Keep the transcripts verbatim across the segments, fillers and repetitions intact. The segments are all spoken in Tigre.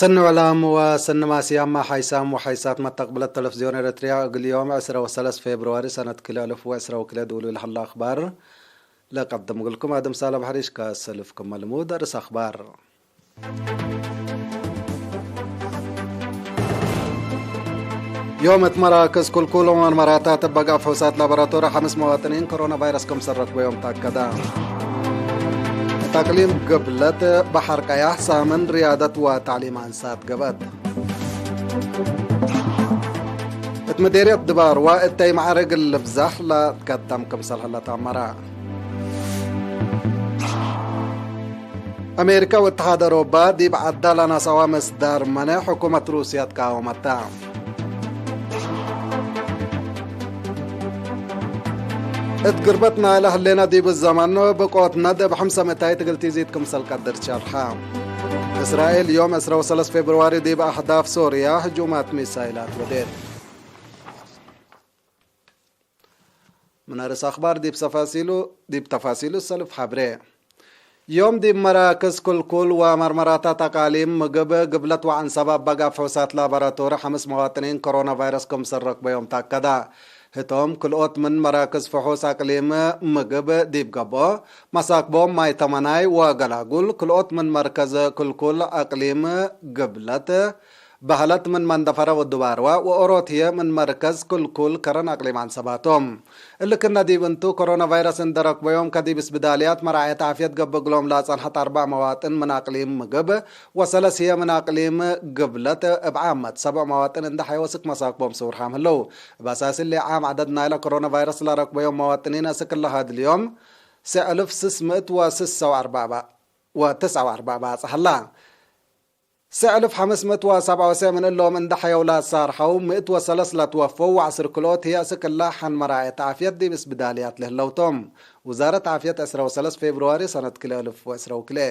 ሰኒ ዕላም ወሰኒ ማስያማ ሓይሳም ወሓይሳት መተቅብለት ተለፍዝዮን ኤረትርያ፣ እግል ዮም ዕስረ ወሰለስ ፌብርዋሪ ሰነት ክልኤ አልፍ ወዕስረ ወክልኤ ድውሉ ለሀለ አኽባር ለቀድም እግልኩም አድም ሳለ ባሕሪሽ ከሰልፍ ክመ ልሙድ ርእስ አኽባር። ዮም እት መራክዝ ክልኩል ወመርመራታት እበ ጋፍ ፍሑሳት ላቦራቶሪ ሐምስ መዋጥኒን ኮሮና ቫይረስ ክምሰል ረክበዮም ተአከደ። እት አቅሊም ግብለት በሐር ቀያሕ ሳምን ርያደት ወታዕሊም አንሳት ገብአት። እት ምዴርየት ድባርዋ እተይ መዓር እግል ልብዛሕ ለትከተም ክምሰል ህለ ተአመረ። አሜሪከ ወእትሓድ አውሮፓ ዲብ ዐዳ ለነሰአወ ምስዳር መነ ሕኩመት ሩስያ ትቃወመተ። እት ግርበት ናይለ ህሌነ ዲብ ዘመን ብቆት ነድ እብ ሐምሰ ምእታይት እግል ቲዚድ ክምሰል ቀድር ሸርሐ። እስራኤል ዮም ዕስረ ወሰለስ ፌብርዋሪ ዲብ አህዳፍ ሶርያ ህጁማት ሚሳይላት ወዴት። ምን አርእስ አኽባር ዲብ ሰፋሲሉ፣ ዲብ ተፋሲሉ ሰልፍ ሐብሬ። ዮም ዲብ መራክዝ ክልኩል ወመርመራታት አቃሊም ምግብ፣ ግብለት ወዐንሰብ አበ ጋፍ ፍሑሳት ላቦራቶሪ ሐምስ መዋጥኒን ኮሮና ቫይረስ ክምሰል ረክበዮም ተአከደ። ህቶም ክልኦት ምን መራክዝ ፍሑስ አቅሊም ምግብ ዲብ ገብኦ፣ መሳክቦም ማይ ተመናይ ወገላጉል፣ ክልኦት ምን መርከዝ ክልኩል አቅሊም ግብለት፣ በህለት ምን መንደፈረ ወዱባርዋ ወኦሮት ህዬ ምን መርከዝ ክልኩል ከረን አቅሊም ዐንሰባቶም። እሊ ክነ ዲብ እንቱ፣ ኮሮና ቫይረስ እንዴ ረክበዮም ከዲብ እስብዳልያት መራዐየት ዓፍየት ገብእ እግሎም ለአጸንሐት አርበዕ መዋጥን ምን አቅሊም ምግብ ወሰለስ ህዬ ምን አቅሊም ግብለት እብ ዓመት ሰብዕ መዋጥን እንዴ ሐየወ ስክ መሳክቦም ስውርሃም ህለው። እብ አሳስ እሊ ዓም ዐደድ ናይለ ኮሮና ቫይረስ ለረክበዮም መዋጥኒን እስክ እለ ሀድልዮም ሰዕ እልፍ ስስ ምእት ወስስ ወአርበዕ ባ-፣ ወትስዕ ወአርበዕ ባጽሕ ህላ። ሰዕ እልፍ ሐምስ ምእት ወሰብዓ ወሰዕ ምን እሎም እንዴ ሐየው ለአሳርሐው፣ ምእት ወሰለስ ለትወፈው ወዐስር ክልኦት ህዬ እስክ እለ ሐን መራዐየት ዓፍየት ዲብ እስብዳልያት ለህለው ቶም። ውዛረት ዓፍየት ዕስረ ወሰለስ ፌብርዋሪ ሰነት ክልኤ እልፍ ወዕስረ ወክልኤ።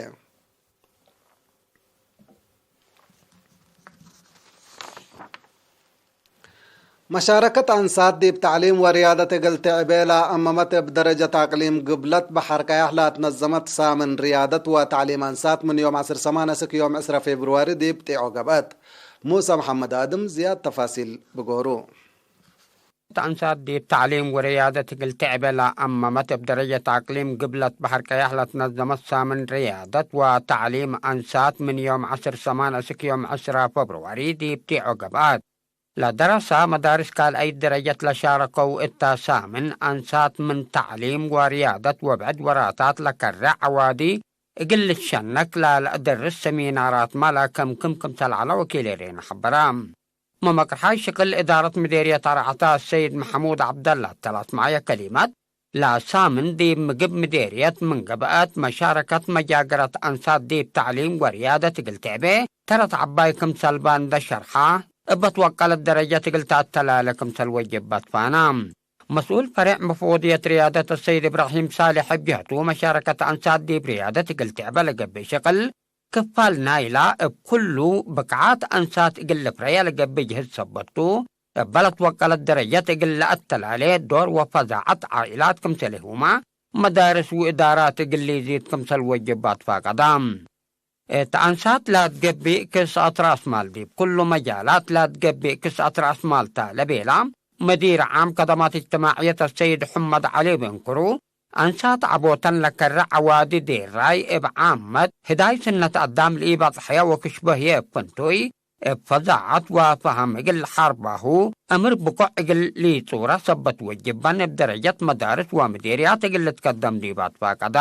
መሻረከት አንሳት ዲብ ተዕሊም ወርያደት እግል ትዕቤ ለአመመት እብ ደረጀት አቅሊም ግብለት በሐር ቀያሕ ለአትነዘመት ሳምን ርያደት ወተዕሊም አንሳት ምን ዮም ዐስር ሰማን እስክ ዮም ዕስረ ፌብርዋሪ ዲብ ጢዖ ገብአት። ሙሰ መሐመድ አድም ዝያድ ተፋሲል ብጎሩ። አንሳት ዲብ ተዕሊም ወርያደት እግል ትዕቤ ለአመመት እብ ደረጀት አቅሊም ግብለት በሐር ቀያሕ ለአትነዘመት ሳምን ርያደት ወተዕሊም አንሳት ምን ዮም ዐስር ሰማን እስክ ዮም ዕስረ ፌብርዋሪ ዲብ ጢዖ ገብአት። ለደረሰ መዳርስ ካልአይት ደረጀት ለሻረከው እተ ሳምን አንሳት ምን ተዕሊም ወርያደት ወብዕድ ወራታት ለከረ ዐዋዲ እግል ልትሸነክ ለለአደርስ ሰሚናራትመ ለከምክም ክምሰል ዐለ ወኪል ኤሬነ ሐበረ። መመቅርሓይ ሽቅል እዳረት ምዴርየት አርዐተ ሰይድ መሐሙድ ዐብደላ እተ ለአስመዐየ ከሊመት፣ ለሳምን ዲብ ምግብ ምዴርየት ምን ገብአት፣ መሻረከት መጃገረት አንሳት ዲብ ተዕሊም ወርያደት እግል ትዕቤ ተረት ዐባይ ክምሰል በ እንዴ ሸርሐ፣ እበ ትወቀለት ደረጀት እግል ተአተላሌ ክምሰል ወጅብ አትፋነ። መስኡል ፈሬዕ መፍወድየት ርያደት አሰይድ እብራሂም ሳሌሕ እብ ጀህቱ፣ መሻረከት አንሳት ዲብ ርያደት እግል ትዕቤ ለገብእ ሽቅል፣ ክፋል ናይላ እብ ኩሉ ብቅዓት አንሳት እግል ልፍረየ ለገብእ ጅህድ ሰበት ቱ፣ እበ ለትወቀለት ደረጀት እግል ለአተላሌ ዶር ወፈዛዐት ዓኢላት ክምሰልሁመ መዳርስ ወእዳራት እግል ሊዚድ ክምሰል ወጅብ አትፋቀደ። እት አንሳት ለትገብእ ክስአት ራስ ማል ዲብ ኩሉ መጃላት ለትገብእ ክስአት ራስ ማል ተ ለቤላ፣ መዲር ዓም ከደማት እጅትማዕየት አሰይድ ሕመድ ዐሊ እብ እንክሩ፣ አንሳት ዐቦተን ለከረ ዐዋዲ ዴራይ እብ ዓመት፣ ህዳይ ስነት አዳም ለኢበጽሐየ ወክሽበ ህዬ እብ ፍንቱይ፣ እብ ፈዛዐት ወፈሀም እግል ሐርባሁ፣ እምር ብቆዕ እግል ሊጹረ ሰበት ወጅበን እብ ደረጀት መዳርስ ወምዴርያት እግል ልትከደም ዲብ አትፋቀደ።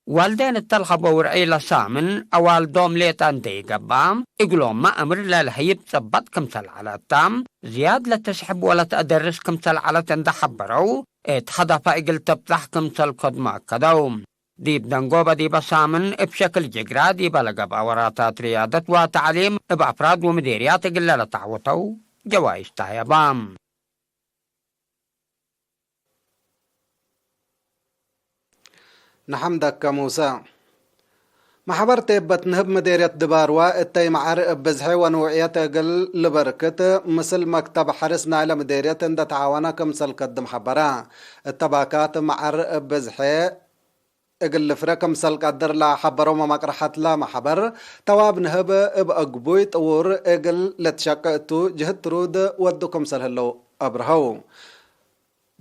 ዋልዴን እተ ለሀበው ርዕይ ለሳምን፣ አዋልዶም ሌጠ እንዴ ኢገብአ፣ እግሎምመ እምር ለለሀይብ ጸበጥ ክምሰል ዐለ እተ፣ ዝያድ ለተስሕብ ወለተአደርስ ክምሰል ዐለት እንዴ ሐበረው፣ እት ሀደፈ እግል ትብጻሕ ክምሰል ከድመ አከደው። ዲብ ደንጎበ ዲበ ሳምን እብ ሸክል ጅግራ ዲበ ለገብአ ወራታት ርያደት ወተዕሊም እብ አፍራድ ወምዴርያት እግለ ለተዐወተው ጀዋይስ ተሀየበ። ነሐምደከ ሙሰ። መሕበር ቴበት ንህብ ምዴርየት ድባርዋ እተይ መዓር እብ ብዝሐ ወንውዕየት እግል ልበርክት፣ ምስል መክተብ ሐርስ ናይለ ምዴርየት እንደ ተዓወነ ክምሰል ከድም ሐበረ። እተ ባካት መዓር እብ ብዝሐ እግል ልፍረ ክምሰል ቀድር ለሐበረው መመቅረሐት ለመሐበር ተዋብ ንህብ እብ አግቡይ ጥዉር እግል ልትሸቄ እቱ ጅህት ትሩድ ወዱ ክምሰል ህለው አብርሀው።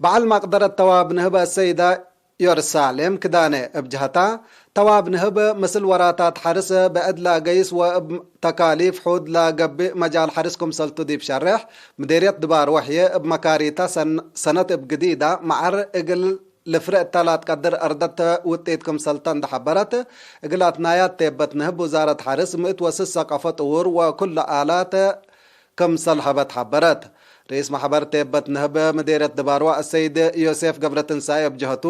በዐል መቅደረት ተዋብ ንህብ አሰይዳ ዮርሳሌም ክዳነ እብ ጀሀታ፣ ተዋብ ንህብ ምስል ወራታት ሐርስ ብዕድ ለአገይስ ወእብ ተካሊፍ ሑድ ለገብእ መጃል ሐርስ ክምሰልቱ ዲብ ሸሬሕ፣ ምዴርየት ድባርወ ህዬ እብ መካሪታ ሰን-፣ ሰነት እብ ግዲዳ መዓር እግል ልፍረ እተ ለትቀድር አርደት ውጤት ክምሰልተ እንደ ሐበረት፣ እግል አትናያት ቴበት ንህብ ውዛረት ሐርስ ምእት ወስሰ ቀፎ ጥዉር ወኩለ አላት ክምሰል ሀበት ሐበረት። ርኢስ መሕበር ቴበት ንህብ ምዴርየት ድባርወ አሰይድ ዮሴፍ ገብረትንሳኤ እብ ጀህቱ፣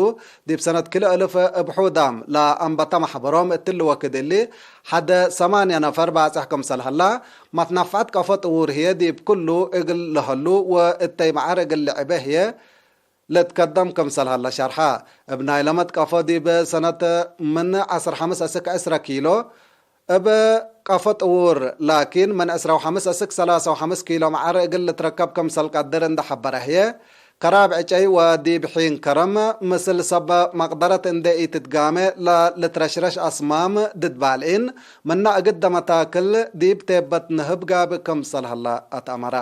ዲብ ሰነት ክልኤ እልፍ እብ ሑዳም ለአንበተ መሕበሮም እትሊ ወክድ እሊ፣ ሐደ ሰማንየ ነፈር ባጽሕ ክምሰል ሀላ፣ መትነፍዐት ቀፎ ጥዉር ህዬ ዲብ ኩሉ እግል ለሀሉ ወእተይ መዓር እግል ልዕቤ ህዬ፣ ልትከደም ክምሰል ሀለ ሸርሐ። እብ ናይለ መትቀፎ ዲብ ሰነት ምን ዐስር ሐምስ እስክ ዕስረ ኪሎ እብ ቀፎ ጥዉር ላኪን ምን ዕስረ ወሐምስ እስክ ሰላሰ ወሐምስ ኪሎ መዓር እግል ልትረከብ ክምሰል ቀድር እንደ ሐበረ ህዬ፣ ከራብ ዕጨይ ወዲብ ሒን ከረም ምስል ሰብ መቅደረት እንዴ ኢትትጋሜ ለልትረሽረሽ አስማም ድድ ባልዒን ምነ እግደ መታክል ዲብ ቴበት ንህብ ጋብእ ክምሰል ሀለ አትአመረ።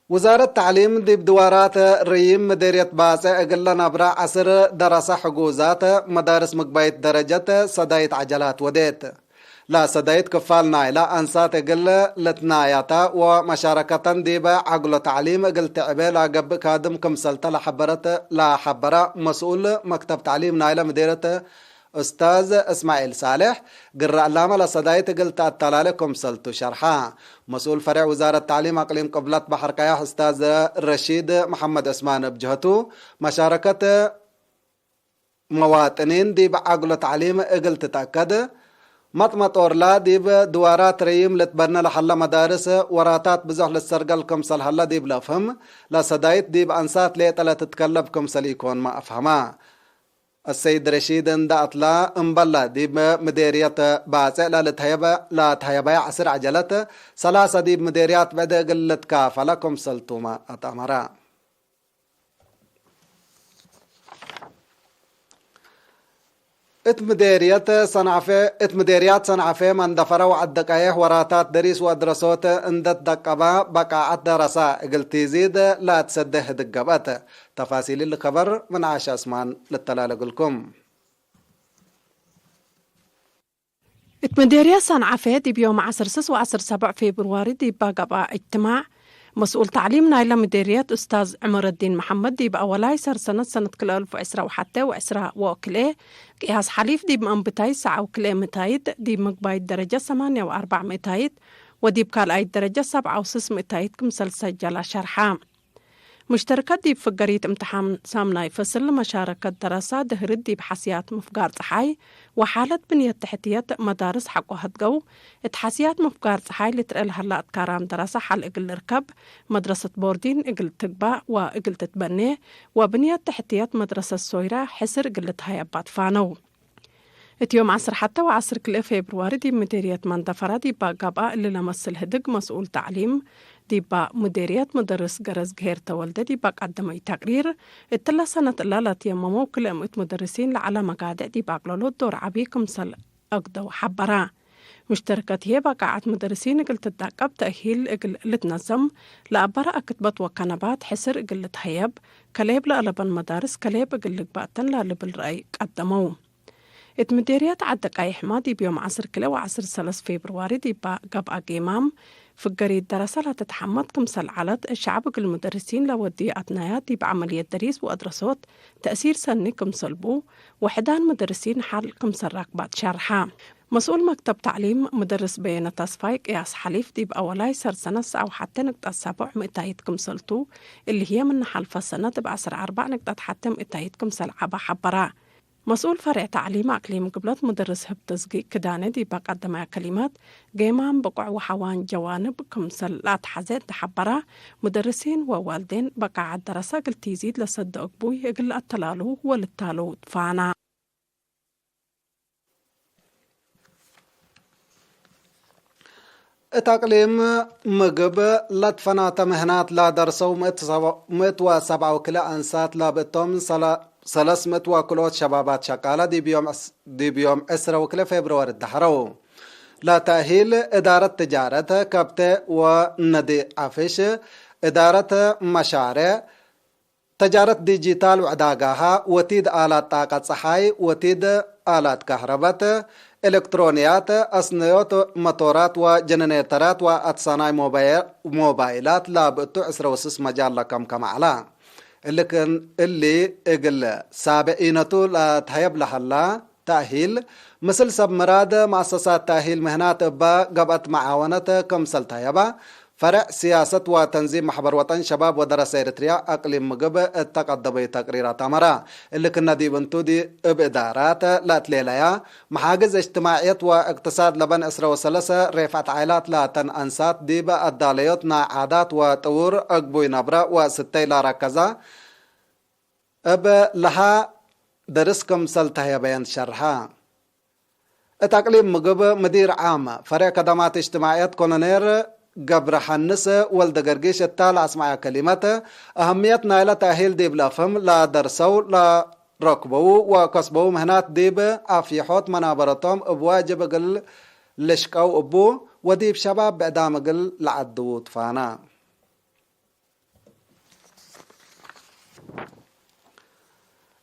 ውዛረት ተዕሊም ዲብ ድዋራት ርይም ምዴርየት ባጽዕ እግል ለነብረ ዐስር ደረሰ ሕጉዛት መዳርስ ምግባይት ደረጀት ሰዳይት ዐጀላት ወዴት። ለሰዳይት ክፋል ናይለ አንሳት እግል ልትናያታ ወመሻረከተን ዲበ ዐግሎ ተዕሊም እግል ትዕቤ ለገብእ ካድም ክምሰልተ ለሐበረት ለሐበረ መስኡል መክተብ ተዕሊም ናይለ ምዴርየት ኡስታዝ እስማዒል ሳልሕ፣ ግረ ዕላመ ለሰዳይት እግል ተአተላሌ ክምሰልቱ ሸርሐ። መስኡል ፈሬዕ ውዛረት ተዕሊም አቅሊም ቅብለት በሐር ቀያሕ ኡስታዝ ረሺድ መሐመድ ዑስማን እብ ጀህቱ፣ መሻረከት መዋጥኒን ዲብ ዐግሎ ተዕሊም እግል ትትአከድ፣ መጥመጦርላ ዲብ ድዋራት ረዪም ልትበነ ለሀለ መዳርስ ወራታት ብዞሕ ልትሰርገል ክምሰል ሀለ ዲብ ለአፍህም፣ ለሰዳይት ዲብ አንሳት ሌጠ ለትትከለፍ ክምሰል ኢኮንመ አፍሀመ። አሰይድ ረሺድ እንደ አትላ እምበለ፣ ዲብ ምዴርየት ባጽዕ ለልትሀየበ፣ ለትሀየበየ ዐስር ዐጀለት፣ ሰላሰ ዲብ ምዴርያት ብዕድ እግል ልትካፈለ ክምሰልቱመ አትአመረ። እት ምዴርየት ሰንዐፌ፣ እት ምዴርያት ሰንዐፌ፣ መንደፈረ ወዐደቀየሕ ወራታት ደሪስ ወአድረሶት እንደ ትደቀበ፣ በቃዐት ደረሰ እግል ቲዚድ ለአትሰዴ ህድግ ገብአት። ተፋሲል እሊ ከበር ምን ዓሻ እስማን ልተላለ እግልኩም። እት ምዴርየት ሰንዐፌ ዲብ ዮም ዐስር ስስ ወዐስር ሰብዕ ፌብርዋሪ ዲብ ገብአ እጅትማዕ፣ መስኡል ተዕሊም ናይለ ምዴርየት ኡስታዝ ዕመረዲን መሐመድ ዲብ አወላይ ሰር ሰነት ሰነት ክልኤ አልፍ ወዕስራ ወሐቴ ወዕስራ ወክልኤ ቅያስ ሐሊፍ ዲብ መንብታይት ሰዓ ወክልኤ ምታይት፣ ዲብ ምግባይት ደረጀት ሰማንየ ወአርበዕ ምእታይት ወዲብ ካልኣይት ደረጀት ሰብዓ ወስስ ምእታይት ክምሰል ሰጀለ ሸርሐ። ሙሽተርከት ዲብ ፍገሪት እምትሓን ሳምናይ ፈስል መሻረከት ደረሳ ድህርት ዲብ ሐስያት ምፍጋር ጸሓይ ወሓለት ብንየት ተሕትየት መዳርስ ሐቆ ሀድገው፣ እት ሐስያት ምፍጋር ጸሓይ ልትርኤ ለሀላ አትካራም ደረሳ ሐል እግል ልርከብ፣ መድረሰት ቦርዲን እግል ትግባእ ወእግል ትትበኔ ወብንየት ተሕትየት መድረሰት ሶይራ ሕስር እግል ልትሀየባ ትፋነው። እት ዮም ዐስር ሐቴ ወዐስር ክልኤ ፌብርዋሪ ዲብ ምዴርየት መንደፈረ ዲባ ገብአ እሊ ለመስል ህድግ መስኡል ተዕሊም ዲባ ምዴርየት ሙደርስ ገረዝግሄር ተወልደ ዲባ ቀደመዩ ተቅሪር፣ እትለ ሰነት እለ ለትየመመው ክልኤ ምእት ሙደርሲን ለዐለ መጋድዕ ዲብ አቅለሎት ዶር ዐቢ ክምሰል አግደው ሐበረ። ሙሽተርከት ህዬ በቃዐት ሙደርሲን እግል ትዳቀብ፣ ተእሂል እግል ልትነዘም፣ ለአበረአ ክትበት ወከነባት ሕስር እግል ልትሀየብ፣ ከሌብ ለአለበን መዳርስ ከሌብ እግል ልግባእተን ላልብል ረአይ ቀደመው። እት ምዴርየት ዐደ ቃይሕማ ዲብ ዮም ዐስር ክልኤ ወዐስር ሰለስ ፌብርዋሪ ዲባ ገብአ ጌማም፣ ፍገሪት ደረሰ ለትትሐመድ ክምሰል ዐለት፣ ሸዐብ እግል ሙደርሲን ለወድዩ አትናያት ዲብ ዐመልየት ደሪስ ወአድረሶት ተእሲር ሰኒ ክምሰል ቡ፣ ወሕዳን ሙደርሲን ሐል ክምሰል ራክባት ሸርሐ። መስኡል መክተብ ተዕሊም ሙደርስ በየነ ተስፋይ ቅያስ ሐሊፍ ዲብ አወላይ ሰር ሰነት ሰዓ ወሐቴ ንቅጠት ሰቦዕ ምእታይት ክምሰልቱ፣ እሊ ህዬ ምነ ሐልፈ ሰነት እብ ዐስር አርበዕ ንቅጠት ሐቴ ምእታይት ክምሰል ዐበ ሐበረ። መስኡል ፈሬዕ ተዕሊም አቅሊም ግብለት ሙደርስ ህብተዝጊ ክዳነ ዲብ አቀደመያ ከሊማት፣ ጌማም ብቆዕ ወሐዋን ጀዋንብ ክምሰል ለአትሐዜ እንተ ሐበራ፣ ሙደርሲን ወዋልዴን በቃዐት ደረሰ እግል ቲዚድ ለሰዶ እግቡይ እግል ለአተላሉ ወልታሉ ትፋና። እት ተቅሊም ምግብ ለትፈናተ ምህናት ላደርሰው ምእት ወሰብዓ ወክልኤ አንሳት ላብእቶም ሰለ-፣ ሰለስ ምእት ወክልኦት ሸባባት ሸቃለ ዲብ ዮም ዕስ-፣ ዲብ ዮም ዕስረ ወክልኤ ፌብርዋሪ ደሐረው። ለተእሂል እዳረት ትጃረት ከብተ ወነዲ ዐፍሽ፣ እዳረት መሻሬዕ፣ ተጃረት ዲጂታል ወዕዳጋሃ፣ ወቲድ አላት ጣቀት ጸሓይ፣ ወቲድ አላት ካህረበት፣ ኤለክትሮንያት፣ አስነዮት መቶራት ወጀነሬተራት ወአትሳናይ ሞባይ-፣ ሞባይላት ላብእቱ ዕስረ ወስስ መጃል ለከምከመ ዐላ። እሊ ክን-፣ እሊ እግል ሳብዒነቱ ለትሀየብ ለሀላ፣ ተእሂል፣ ምስል ሰብ ምራድ መአሰሳት ተእሂል ምህናት እበ ገብአት መዓወነት ክምሰል ተህየበ፣ ፈርዕ ስያሰት ወተንዚም መሕበር ወጠን ሸባብ ወደረሰ ኤሪትርያ አቅሊም ምግብ እተ ቀደመዩ ተቅሪራት አመረ። እሊ ክነ ዲብ እንቱ ዲ እብ እዳራት ለአትሌለያ መሓግዝ እጅትማዕየት ወእቅትሳድ ለበን ዕስረ ወሰለሰ ሬፍዐት ዓይላት ላተን አንሳት ዲብ አዳለዮት ናይ ዓዳት ወጥውር እግቡይ ነብረ ወእስትይ ለረከዘ እብ ለሀ ደርስ ክምሰል ተህየበየን ሸርሐ። እት አቅሊም ምግብ ምዲር ዓም ፈሬዕ ከደማት እጅትማዕየት ኮሎኔል ገብረሐንስ ወልደገርጊሽ እታ ለአስመዐ ከሊመት፣ አህምየት ናይለ ተእሂል ዲብ ለፍህም ለደርሰው ለረክበው ወከስበው ምህናት ዲብ አፍየሖት መናበረቶም እብ ዋጅብ እግል ልሽቀው እቡ ወዲብ ሸባብ ብዕዳም እግል ለዐድዉ ትፋና።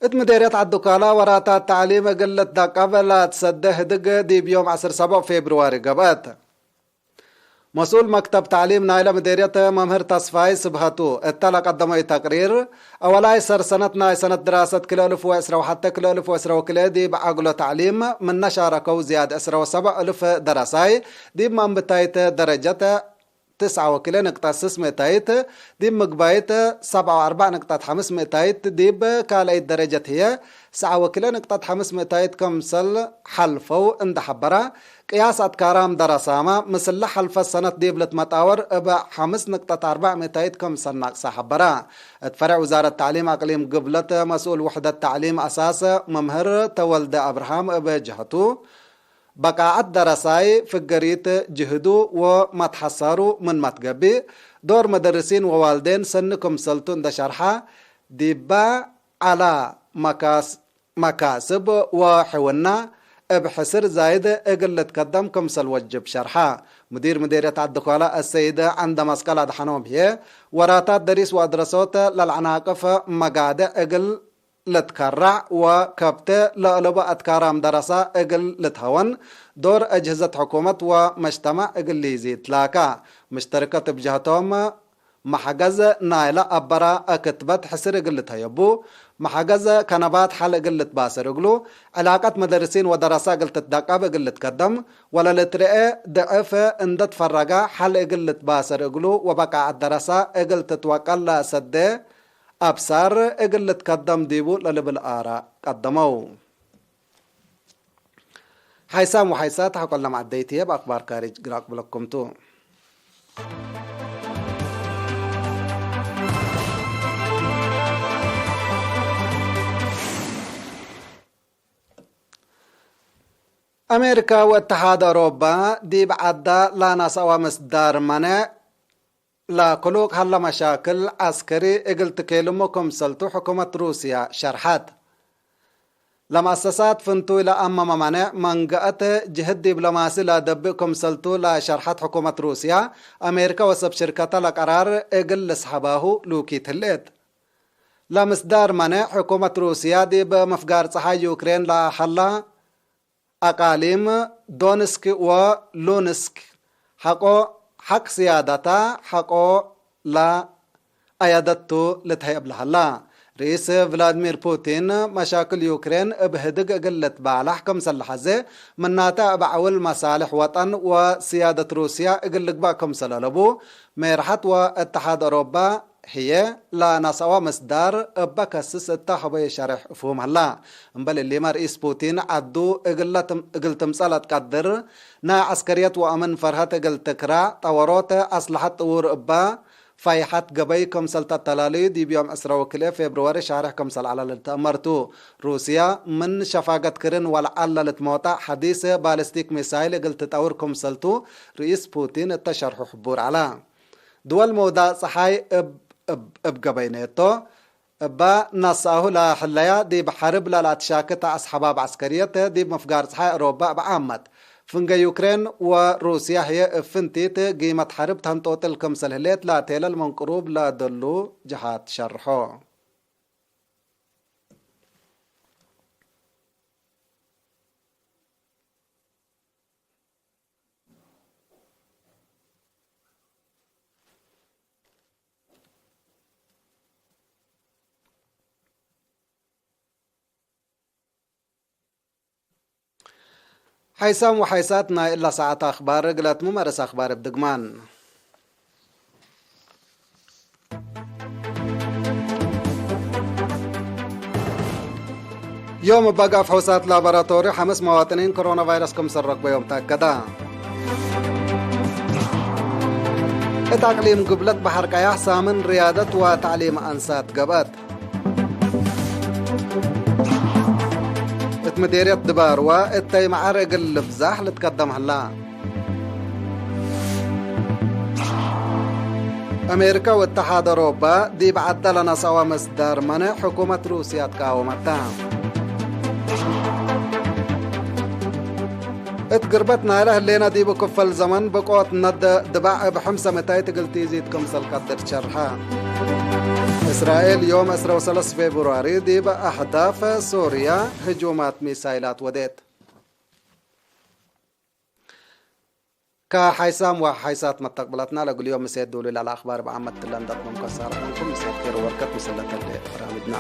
እት ምዴርየት ዐዲ-ኳላ ወራታት ተዕሊም እግል ልትደቀብ ለትሰዴ ህድግ ዲብ ዮም ዐስር ሰብዕ ፌብርዋሪ ገብአት። መስኡል መክተብ ተዕሊም ናይለ ምዴርየት መምህር ተስፋይ ስብሀቱ እተ ለቀደመዩ ተቅሪር፣ አወላይ ሰር ሰነት ናይ ሰነት ድራሰት ክልኤ እልፍ ወዕስረ ወሐተ ክልኤ እልፍ ወዕስረ ወክልኤ ዲብ ዐግሎ ተዕሊም ምነ ሻረከው ዝያድ ዕስረ ወሰብዕ እልፍ ደረሳይ ዲብ መንብታይት ደረጀት ትስዐ ወክልኤ ንቅጠት ስስ ምእታይት፣ ዲብ ምግባይት ሰብዐ ወአርበዕ ንቅጠት ሐምስ ምእታይት፣ ዲብ ካልአይት ደረጀት ህዬ ሰብዐ ወክልኤ ንቅጠት ሐምስ ምእታይት ክምሰል ሐልፈው እንዴ ሐበረ፣ ቅያስ አትካራም ደረሳመ ምስለ ሐልፈት ሰነት ዲብ ልትመጣወር እብ ሐምስ ንቅጠት አርበዕ ምእታይት ክምሰል ናቅሰ ሐበረ። እት ፈሬዕ ውዛረት ተዕሊም አቅሊም ግብለት መስኡል ውሕደት ተዕሊም አሳስ መምህር ተወልደ አብርሃም እብ ጀሀቱ፣ በቃዐት ደረሳይ ፍገሪት ጅህዱ ወመትሐሳሩ ምንመ ትገብእ፣ ዶር መደርሲን ወዋልዴን ሰኒ ክምሰልቱ እንዴ ሸርሐ፣ ዲበ ዐለ መካስ-፣ መካስብ ወሕውና እብ ሕስር ዛይድ እግል ልትከደም ክምሰል ወጅብ ሸርሐ። ሙዲር ምዴርየት ዐዲ-ኳላ አሰይድ ዐንደ መስቀል አድሐኖም ህዬ፣ ወራታት ደሪስ ወአድረሶት ለልዐናቅፍ መጋድዕ እግል ልትከራዕ ወከብተ ለአለቡ አትካራም ደረሳ እግል ልትሀወን፣ ዶር አጅህዘት ሕኩመት ወመጅተማዕ እግል ሊዚድ ላካ። ምሽተርከት እብ ጀህቶም፣ መሐገዝ ናይለ አበራ አክትበት ሕስር እግል ልትሀየቡ፣ መሐገዝ ከነባት ሐል እግል ልትባሰር እግሉ፣ ዕላቀት መደርሲን ወደረሳ እግል ትትደቀብ እግል ልትከደም፣ ወለልትርኤ ድዕፍ እንደ ትፈረገ ሐል እግል ልትባሰር እግሉ፣ ወበቃዐት ደረሳ እግል ትትወቀል ለሰዴ አብሳር እግል ልትከደም ዲቡ ለልብል አራእ ቀደመው። ሓይሳም ወሓይሳት ሐቆለ መዐደይት ህዬ፣ እብ አክባር ካርጅ ግር አቅብለኩም ቱ። አሜሪካ ወእትሓድ አውሮባ ዲብ ዐዳ ላነስአወ ምስዳር መኔዕ፣ ለክሉቅ ሀለ መሻክል ዐስከሪ እግል ትኬልሙ ክምሰልቱ ሕኩመት ሩስያ ሸርሐት። ለመአሰሳት ፍንቱይ ለአመመ መኔዕ መንገአት ጅህድ ዲብሎማሲ ለደብእ ክምሰልቱ ለሸርሐት ሕኩመት ሩስያ፣ አሜሪከ ወሰብ ሽርከተ ለቀራር እግል ልስሐባሁ ሉኪት ህሌት። ለምስዳር መኔዕ ሕኩመት ሩስያ ዲብ ምፍጋር ጸሓይ ዩክሬን ለሀላ አቃሊም ዶንስክ ወሉንስክ ሐቆ ሐቅ ስያደታ ሐቆ ለአያደቱ ልትሀየብ ለሀላ። ርኢስ ቭላድሚር ፑቲን መሻክል ዩክሬን እብ ህድግ እግል ልትባላሕ ክምሰል ለሐዜ፣ ምናተ እብ ዐውል መሳልሕ ወጠን ወስያደት ሩስያ እግል ልግባእ ክምሰል አለቡ፣ ሜርሐት ወእትሓድ አውሮባ ህዬ ለነስአወ ምስዳር እበ ከስስ እተ ሀበዩ ሸሬሕ እፉም ሀላ። እምበል እሊመ ርኢስ ፑቲን ዐዱ እግለ ትም-፣ እግል ትምጸእ ለትቀድር ናይ ዐስከርየት ወአምን ፈርሀት እግል ትክራዕ ጠወሮት አስለሐት ጥዉር እበ ፋይሐት ገበይ ክምሰል ተተላልዩ ዲብ ዮም ዕስረ ወክልኤ ፌብርዋሪ ሻርሕ ክምሰል ዐለ ልትአመር ቱ። ሩስያ ምን ሸፋገት ክርን ወለዐል ለልትመወጣዕ ሐዲስ ባሊስቲክ ሚሳይል እግል ትጠውር ክምሰል ቱ ርኢስ ፑቲን እተ ሸርሑ ሕቡር ዐለ። ድወል መውዳእ ጸሓይ እብ፣ እብ፣ እብ ገበይ ኔቶ እበ ነስአሁ ለሕለያ፣ ዲብ ሐርብ ለለአትሻክት አስሐባብ ዐስከርየት ዲብ ምፍጋር ጸሓይ አሮበ እብ ዓመት፣ ፍንገ ዩክሬን ወሩስያ ህዬ እብ ፍንቲት ጊመት ሐርብ ተንጦጥል ክምሰል ህሌት ላቴለል ምን ቅሩብ ለደሉ ጀሃት ሸርሖ። ሓይሳም ወሓይሳት ናይ እላ ሰዓት አኽባር እግል አትምም አርእስ አኽባር እብ ድግማን። ዮም እብ አግአፍ ሑሳት ላቦራቶሪ ሐምስ መዋጥኒን ኮሮና ቫይረስ ክምሰል ረክበዮም ተአከደ። እት አቅሊም ግብለት በሐር ቀያሕ ሳምን ርያደት ወተዕሊም አንሳት ገብአት። እት ምዴርየት ድባርዋ እተይ መዓር እግል ልፍዛሕ ልትከደም ሀላ። አሜሪከ ወእተሓድ አውሮፓ ዲብ ዐደ ለነስአወ መስዳር መንዕ ሕኩመት ሩስያ ትቃወመተ። እት ግርበት ናይለ ህሌነ ዲቡ ክፈል ዘመን ብቆት ነደ ድባዕ እብ ሕምሰ ምእታይት እግል ቲዚድ ክምሰል ቀድር ሸርሐ። እስራኤል ዮም ዕስረ ወሰለስ ፌብሩዋሪ ዲብ አህዳፍ ሶርያ ህጁማት ሚሳይላት ወዴት። ከሓይሳም ወሓይሳት መተቅብለትና ለእግል ዮም ምሴት ዱሉይ ለለአክባር በአመት ለንደት መንኮ ሳረሐንኩም ምሴት ኬር ወርከት ምስለ ተሌ በራምጅና።